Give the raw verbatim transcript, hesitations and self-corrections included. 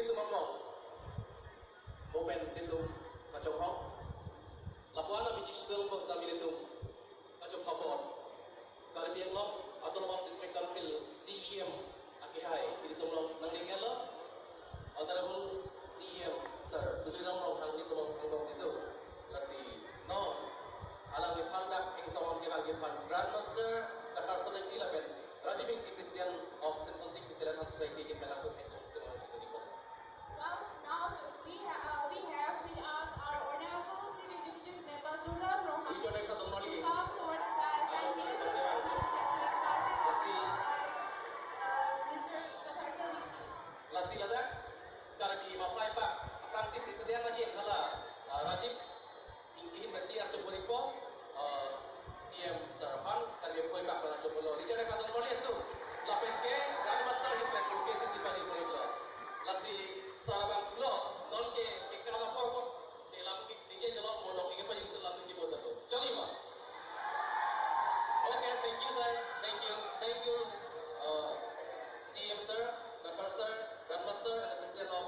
Ilitum angbong movement ilitum kachonghong. Lapu-an abiji sidang bos dam ilitum kachonghong. Karbi Anglong Autonomous District Council C E M akehai ilitum along nangning-etlo, Honorable C E M Sir Tuliram Ronghang, ilitum angbong situ. Lasi non alangli aphan dak thengsong kevang aphan Grandmaster Dakhar Solengdi lapen Rajiv Ingti, President of Senson Tik Veteran Society, ke penang tu thengsong kevang situ dikon. Well, now we, uh, we have with us our honorable Chief Executive Member Tuliram Ronghang. Ijone kardom mali. Come towards the dais and he will present the message by, uh, Mister Dakhar Solengdi. Lasi ladak Karbi Mapaipak Fraksi President lagi hala, uh, Rajiv Ingti ahin masi archo pon-ikpo, eh, C E M Sir aphan, Karbi Mapaipak aphan archo ponlo. Ijone kardom mali tu. Lapen ke Grandmaster ahin pen ke sisi pajir pon-iklo. Lasi Sir abang pulo, non ke, ke kala por por, ke lam ke, ke jalo monok ke pajir tu lam ke boda tu. Chali ma? Okay, thank you, sir. Thank you. Thank you, uh, C E M Sir, Dakhar Sir, Grandmaster, and the President of